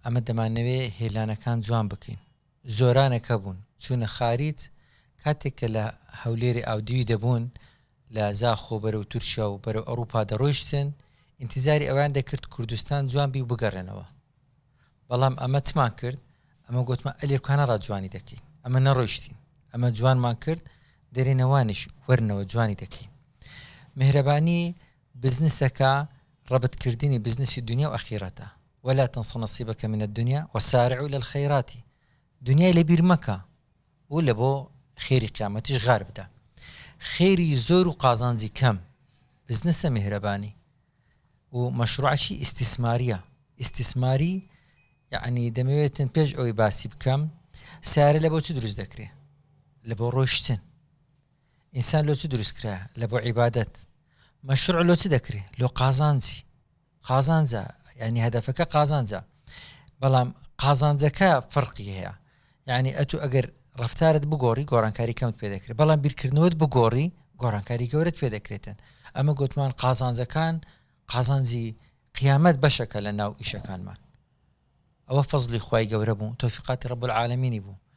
ئەمە دەمانەوێ هێلانەکان جوان بکەین. زۆرانێک هەبوون چوونە خاریج، کاتێک کە لە هەولێری ئاودیوی دەبوون، لە زاخۆ بەرەو تورکیا و بەرەو ئەڕوپا دەڕۆیشتن، ئینتیزاری ئەوەیان دەکرد کوردستان جوان بی و بگەڕێنەوە. بەڵام ئەمە چمان کرد؟ ئەمە گۆتمان ئەلێرکانە ڕا جوانی دەکەین. ئەمە نەڕۆیشتین، ئەمە جوانمان کرد، دەرێنەوانیش وەرنەوە جوانی دەکەین. میهرەبانی بزنسەکە ڕەبت کردنی بزنسی دونیا و ئەخیرەتە، ولا تنس نصیبک من الدنیا وسارعوا الی الخیرات، دونیای لەبیر مەکە و لە بۆ خێری قیامەتیش غار بدە. خێری زۆر و قازانجی کەم بزنسە میهرەبانی و مەشروعەکی ئیستیسماریە. ئیستیسماری یەعنی دەمەوێتن پێش ئەوەی باسی بکەم سیارە لە بۆ چ دروست دەکرێ؟ لە بۆ ڕۆیشتن. ئینسان لۆ چ دروست کرا؟ لە بۆ عیبادەت. مەشروع لۆ چ دەکرێ؟ لۆ قازانجی. قازانجە یعنی هەدەفەکە قازانجە بەڵام قازانجەکە فەرقی هەیە یعنی ئەتو ئەگەر ڕفتارت بگۆڕی گۆڕانکاری کەمت پێ دەکرێت بەڵام بیرکردنەوەت بگۆڕی گۆڕانکاری گەورەت پێ دەکرێتن ئەمە گوتمان قازانجەکان قازانجی قیامەت بەشەکە لە ناو ئیشەکانمان ئەوە فەزلی خوای گەورە بوو تۆفیقاتی رب العالمینی بوو.